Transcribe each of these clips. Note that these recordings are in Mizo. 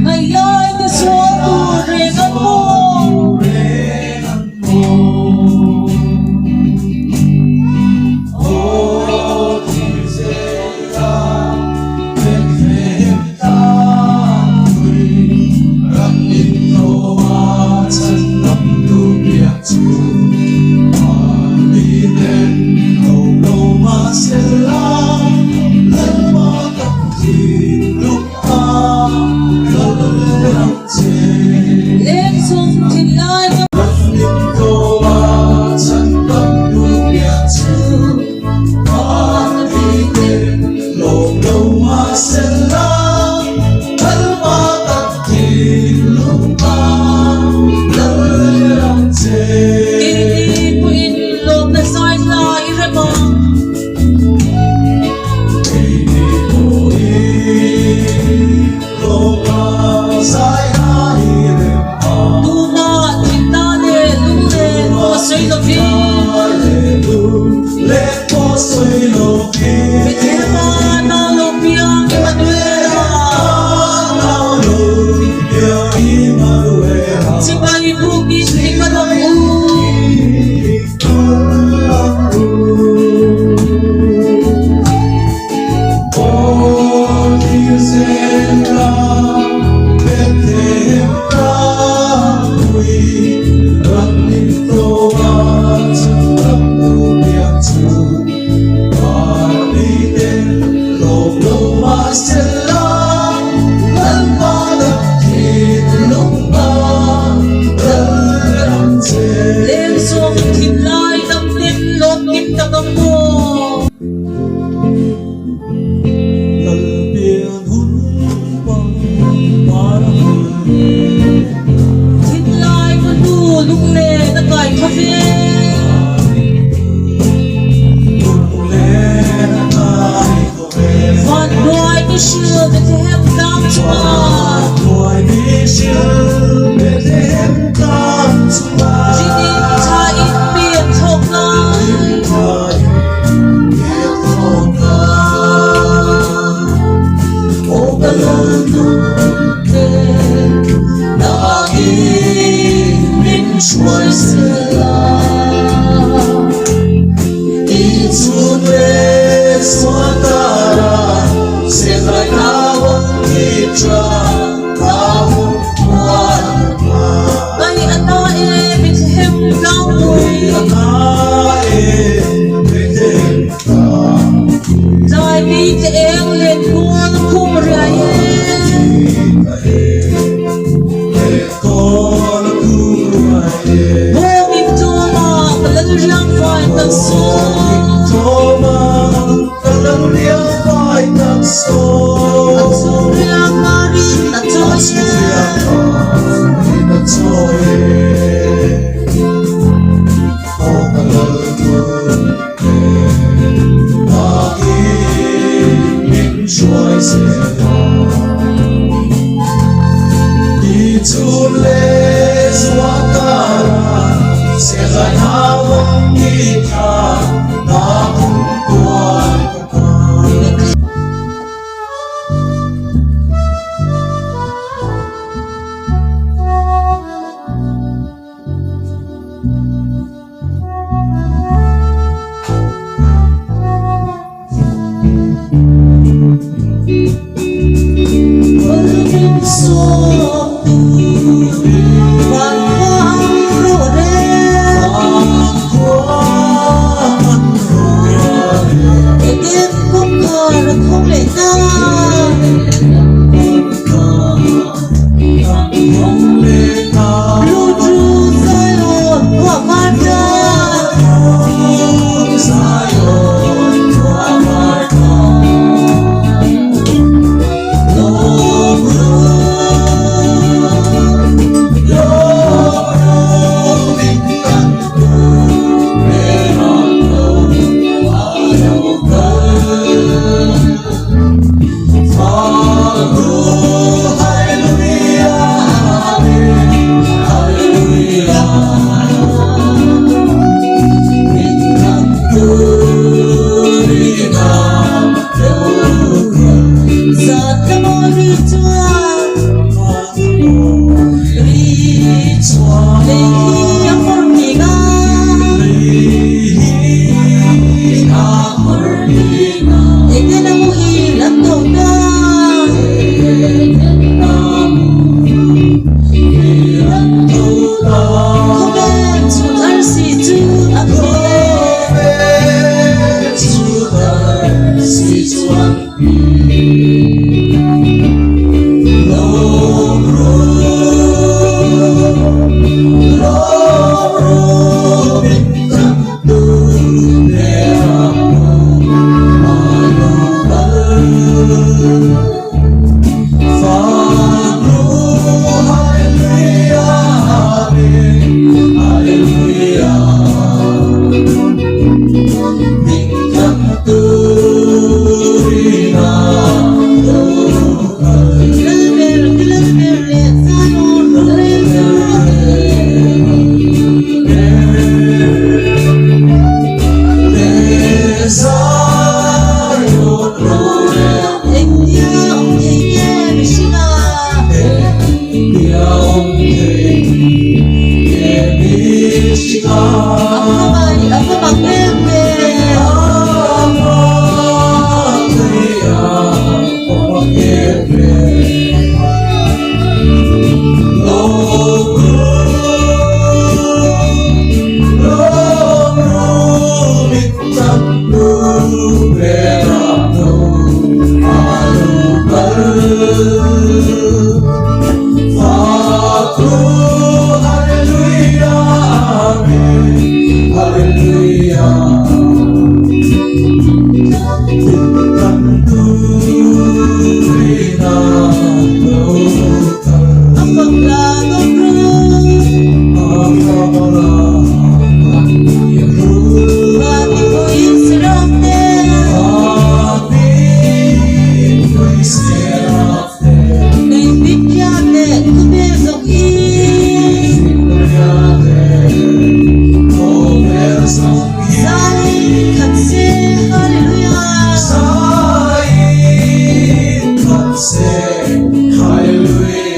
Ngailai ka sual tur reng an maw. Lengzawng thinlai ka Keini pawhin lawmna zai hla i rem ang. Tumah thihna leh lunglen pawh sawi lovin. Bethlehem-a nau lo piang Emmanuela. Chibai bukin i kal ang u. Lengzawng thinlai damten lawm kim tak ang maw. Thinlai ka hnu lunglen a kai kho ve. Vanhnuai mi hril Bethlehem tlang chungah. Rinin tha in mi an thlawk lai. Ai a na e Bethlehem tlangpui. Tlai mi te eng len kual khum riai e. Bawngin tlawma ka lal riang fai tak saw. A chung riang marin a chawi e. A va mak em em. A fak la dawt ru. Vati pui seraf te. Tui pit pian leh khawvel zawng in. Zai khat se Hallelujah.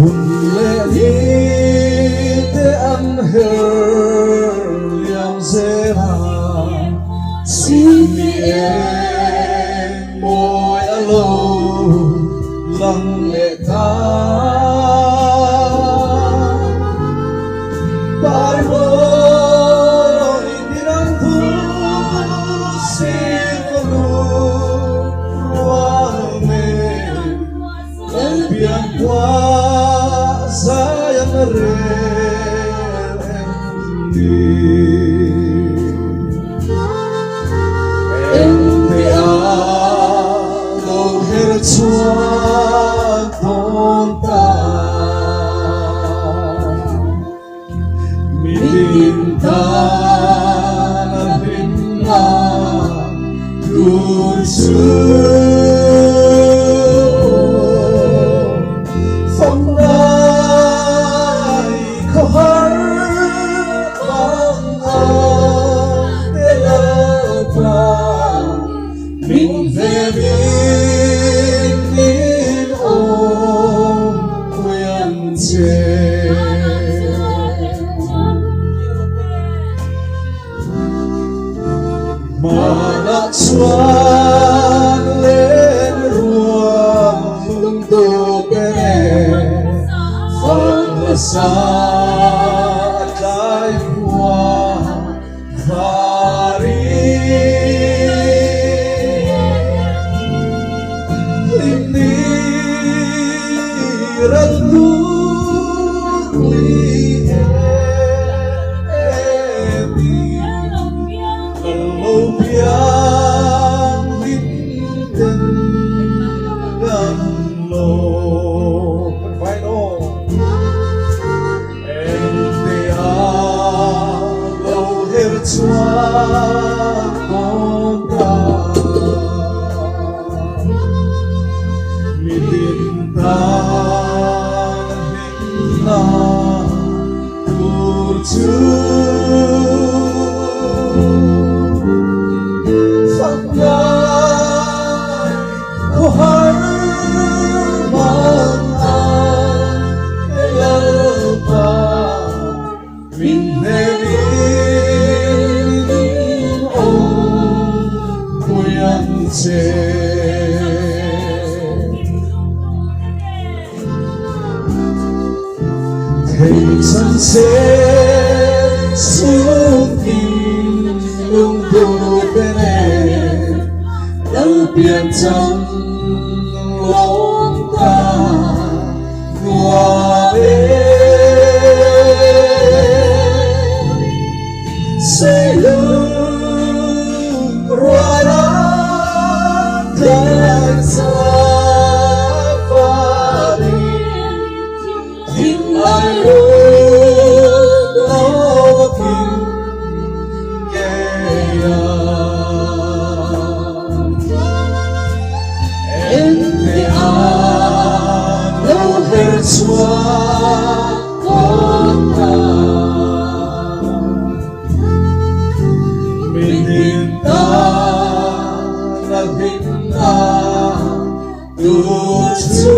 Hun leh ni te an her liam zel a, chhimmi eng mawi a lo lang leh ta. Parimawi tinang thu sir ka lu rual nen. Lalpian khua zai an rel em ni? Engte a lo her chhuak dawn ta? Mi tin tan a hlimna tur chu Famnai khawhar bang ang te lalpa min hnemin min awm pui ang che. Hmanah chuan len ruang lungduh te nen fang sa a tlai khua Vari hlim ni rat lut li em i lal lo piang hlim ten kan lo kan vai no. Engte a lo her chhuak dawn ta? Mi tin tan hlimna tur chu fak ngai khawhar mang ang e Lalpa min hnemin min awm pui ang che. Thei chan se chhungin lungduh te nen Lalpian chang lawm ta nuam e. Seilung ruala tlai sa fari thinlai run lo kim ngeia. chhuak dawn ta. Mitin tan a hlimna tur chu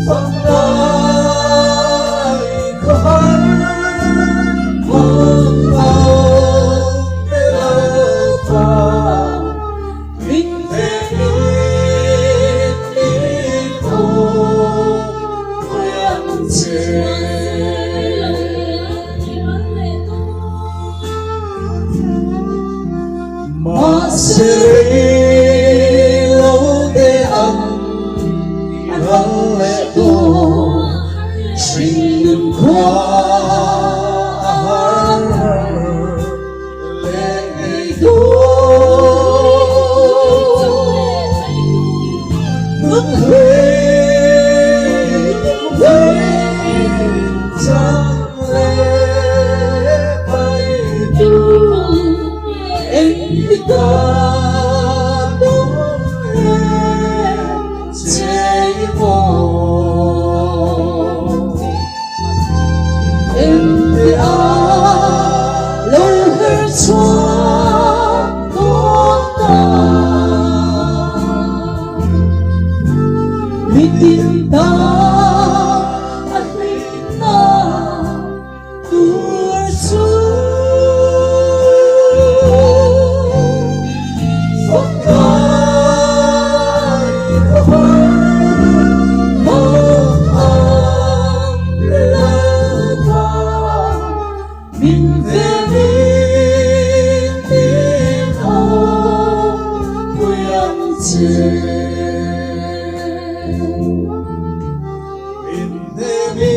Fanglai khawhar hmang ang te Lalpa min vengin min awmpui ang che. Mahse rei lo te ang i ral leh dawn, hringnun khua a har leh ngei dawn. Nun hlui hlui chang leh mai tur. Tur chu Fawngkai khawhar hmang ang Lalpa min vengin min awmpui ang che. Min hnemin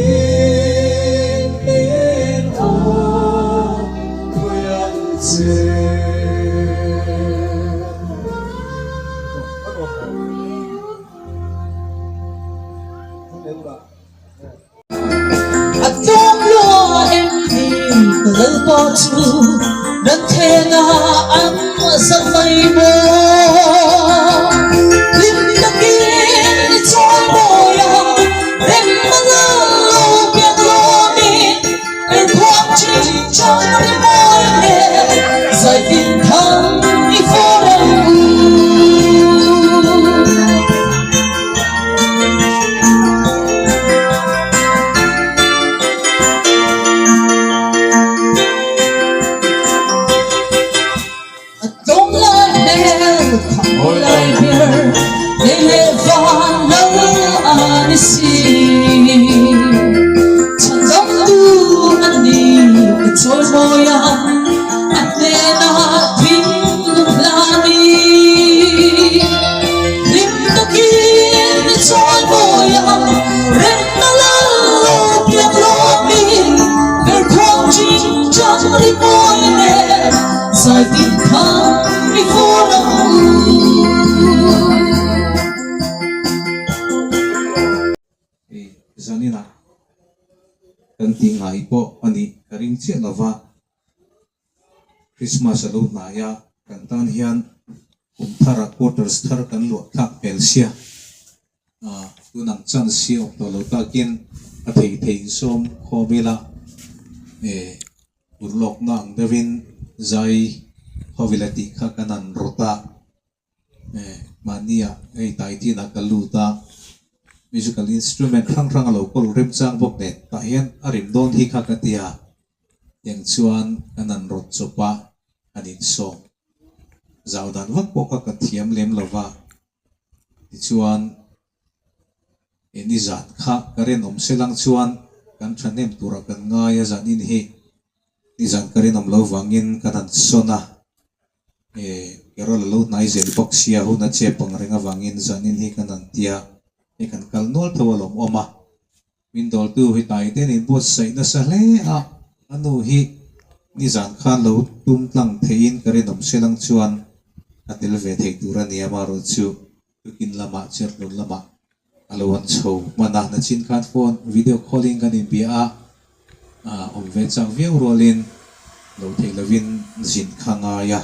min awmpui ang che. A tlawm lua em ni ka Lalpa chu nan thena an za mai maw. Hlim takin i chawi mawi a, rem a lal lo piak lawmin, er khuang chin chang ri mawi nge, zai tin thang i fawr ang u. A tlawm lai hmel kham lai ber lei leh van lal a ni si. Chhandamtu a ni i chawimawi a, a hnenah thinlung hlan i. Hlim takin i chawimawi a, remna lal lo piak lawmin, verkhuang chin chang rimawi nen zai tin thang i fur ang u. Hei zaninah kan tih ngai pawh a nih ka ring chiah lova. Christmas a lo hnai a, kan tan hian kum thar ah quarters thar kan luah thlak hmel sia, ah tun ang chance hi a awm tawh lo takin a thei thei insawm khawm ila eh urlawkna ang deuhin zai khawvila tih kha kan han rawt a. Mahnia hei Taitin ah ka lut a, musical instrument hrang hrang a lo kawl remchang bawk nen tah hian a rim dawn hi kha ka ti a, tiang chuan kan han rawt chawp a, an insawm zau dan vak pawh kha ka thiam lem lo va, tichuan he nizan kha ka rinawm selang chuan kan thahnem turah kan ngai a zanin hi nizan ka rinawm lo vangin kan han sawn a. Carol a lo hnai zel bawk sia hun a chep ang reng avangin zanin hi kan han tia hei kan kal nual tho a lawm awm a, min dawltu hi tai te nen buatsaih nasa hle a, a nu hi nizan khan lo tum tlang theihin ka rinawm selang chuan a tel ve thei tur a ni amaherawh chu tukin lamah cherhlun lamah a lo han chho hman a, nachin khan phone video calling kan inbia a, awm ve chak viau rualin lo theih lovin zin kha ngai a.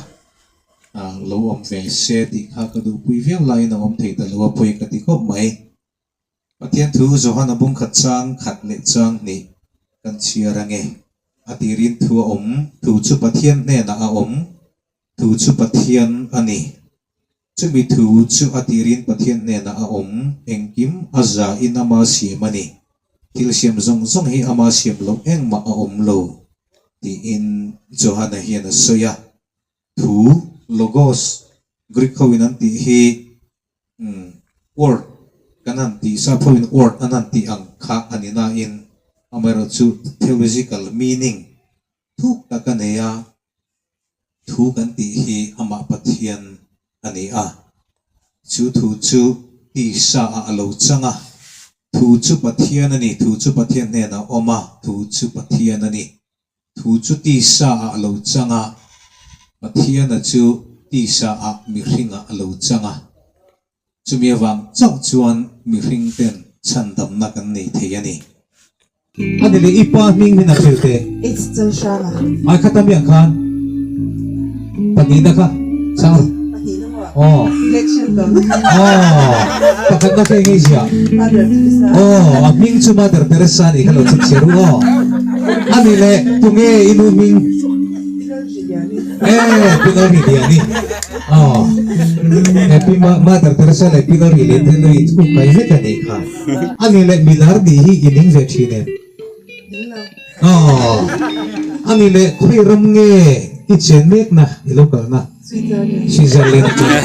Lo awm ve se tih kha ka duhpui viau laiin a awm thei ta lo a pawi ka ti khawp mai. Pathian thu Johana bungkhat chang khat leh chang hnih kan chhiar ange. A tirin thu a awm, thu chu Pathian hnenah a awm, thu chu Pathian a ni. Chumi thu chu a tirin Pathian hnenah a awm, engkim a za in ama siam a ni. Thil siam zawng zawng hi ama siam loh engmah a awm lo, tiin Johana hian a sawi a. Thu, logos, Greek ho in an tih hi word kan han tih, sap ho in word an han tih ang kha a ni nain amaherawhchu theological meaning thuk tak a nei a, thu kan tih hi amah Pathian a ni a, chu thu chu tisa ah a lo chang a, thu chu Pathian a ni, thu chu Pathian hnenah a awm a, thu chu Pathian a ni. Thu chu tisa ah a lo chang a, Pathiana chu tisa ah mihring ah a lo chang a. Chumi avang chauh chuan mihring ten chhandamna kan nei thei a ni. A ni leh i pa hming min a hrilh teh. It's Chalhranga. Ai kha tam iang khan pahnihna kha chang. Pahnihna maw? Aw. Election tam. Aw. Pakhatna kha eng nge ziah? Mother Teresa. Aw, a hming chu Mother Teresa nih kha lo chhip chhe ru aw. A ni leh tunge i nu hming? Pinol Ridiani. Eh, Pinol Ridiani. Aw. Eh, Pi Mother Teresa leh Pinol Ridiani te lui u kai vek a nih kha. A ni leh milar nih hi i ning ve thin em? Ning lo. Aw. A ni leh khawi ram nge i chen mek na i lo kal na? Switzerland. Switzerland a chen mek a.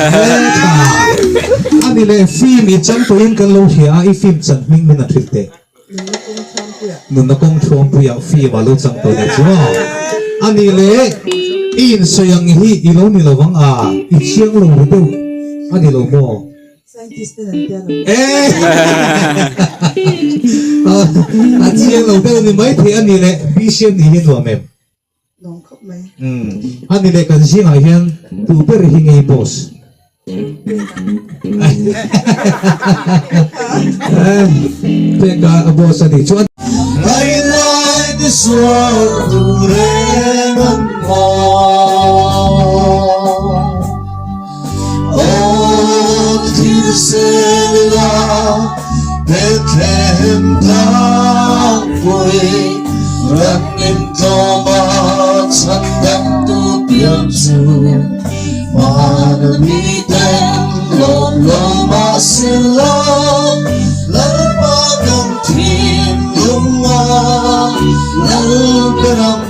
A ni leh film i chang tawhin kan lo hria a, i film chan hming min a hrilh teh. Nunna kawng thuampuiah. Nunna kawng thuampuiah film a lo chang tawh nih chu aw. A ni leh i insawi ang hi i lo ni lovang a, i chiang lo ru deuh a ni lo maw? Scientist ten an tia lo. A chiang lo deuh ni mai thei a ni leh BCM nih hi nuam em? Nuam khawp mai. A ni leh kan zingah hian tu ber hi ngei boss? Peka a boss a nih chuan. Ngailai ti sual tur reng an Aw thil sela Bethlehem tlangpui Ranin tlawma chhandamtu pian chu Hmana miten lawm lo mahsela Lalpa kan thinlunga Lalber ang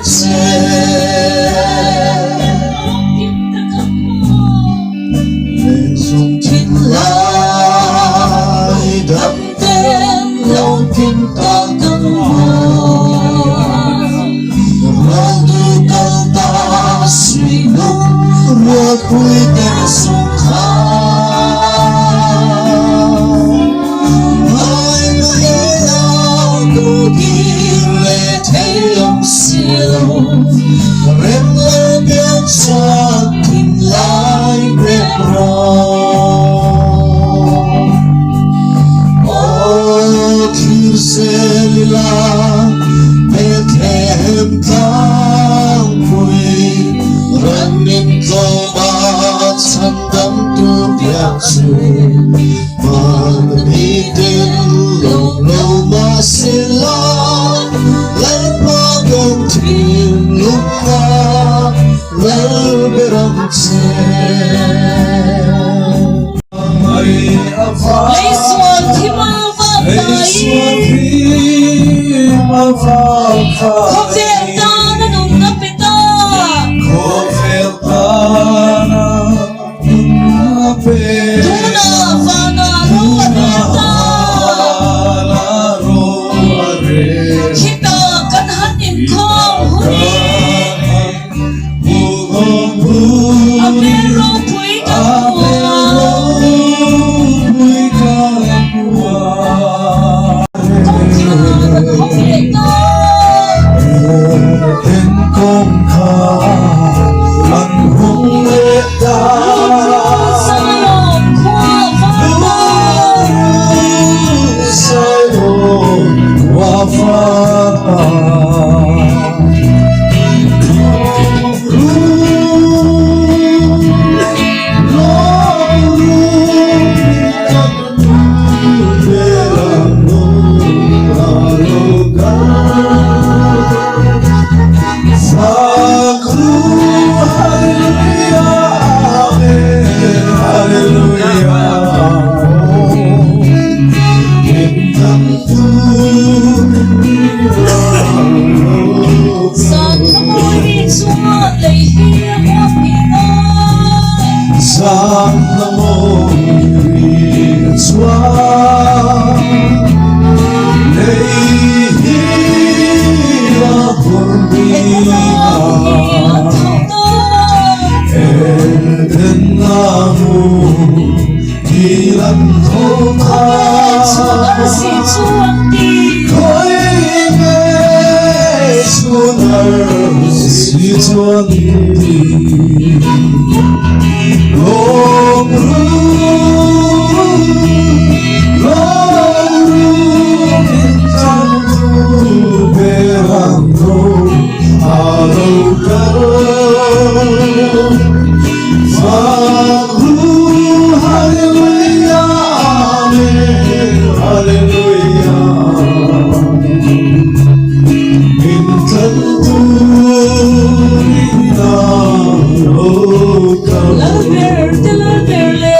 Leisual thim a vang kai Khawvel tan a nun a pe ta. Tunah vanah ro a rel ta. Khitah kan han inkhawm hunin a hmel ropui kan hmu a. Kawngkhar an hawng leh ta. Lut ru Zion khua. An tho ta. Khawnge chhun arsi chu an ti. Khawnge chhun arsi chu an ti. Lawm ru, lawm ru, min tlantu ber an tho a lo kal. Fak ru, Hallelujah, Amen, Hallelujah. Min tlantu rinna lo kal. Lal ber te lal ber le.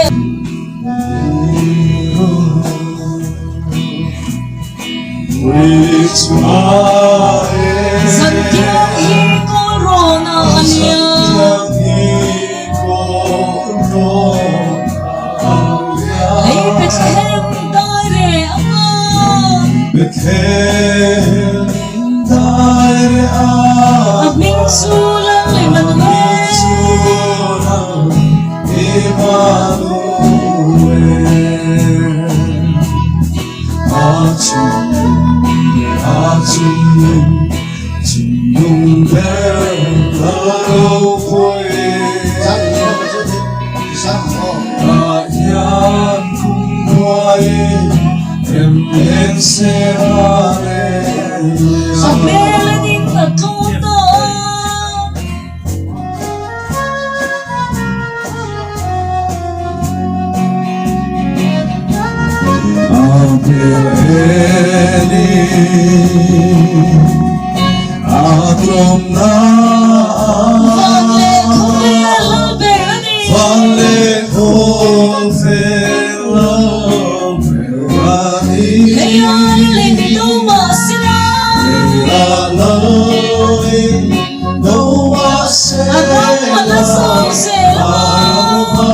Zantiang hi kawl rawn a nia. Lei Bethlehem dai reh ang a. A hming chu Lal Emmanuel. A hmel a ning a tlawm ta a. Van leh khawvel lal ber a ni. Lei ai lei ni do mah sila. A ram a la zau zel ang a.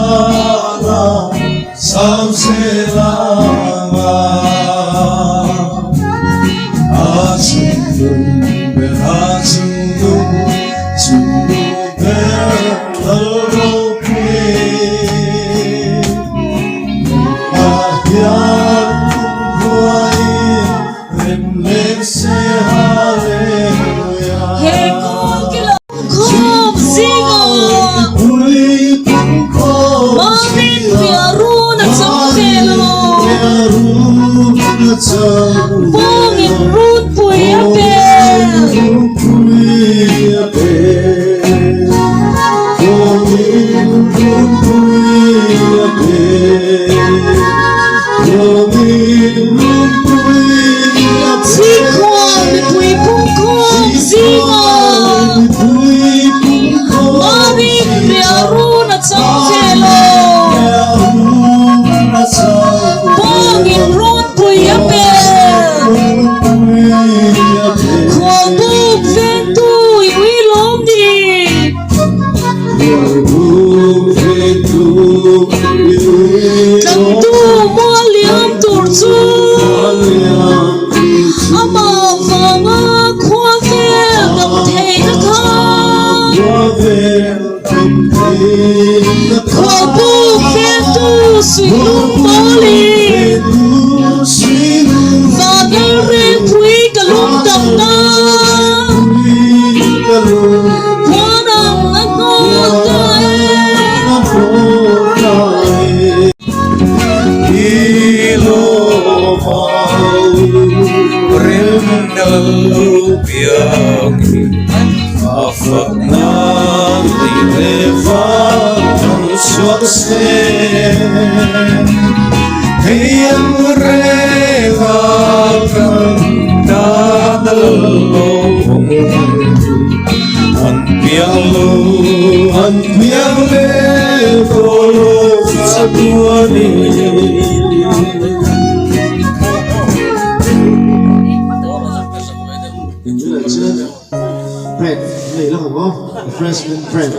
He kawl kila khawm zingah Mamin Piarun a chang ve lo. Bawngin runpui a pel. Chikhual mipui pungkhawm zingah Mamin Riarun a chang ve lo. Bawngin runpui a pel. Khualbuk vengtu i ui lawm ni. Tlangtu mual liam tur chu amah vanga khua vel dam theihna kha Khualbuk vengtu suihlung pawlin van rengpui ka lungdam na. Puan ang a hnawt ta e. An piang lo, an piang le tawh lo chatuanin. Bread nei lang ang aw, refreshment bread.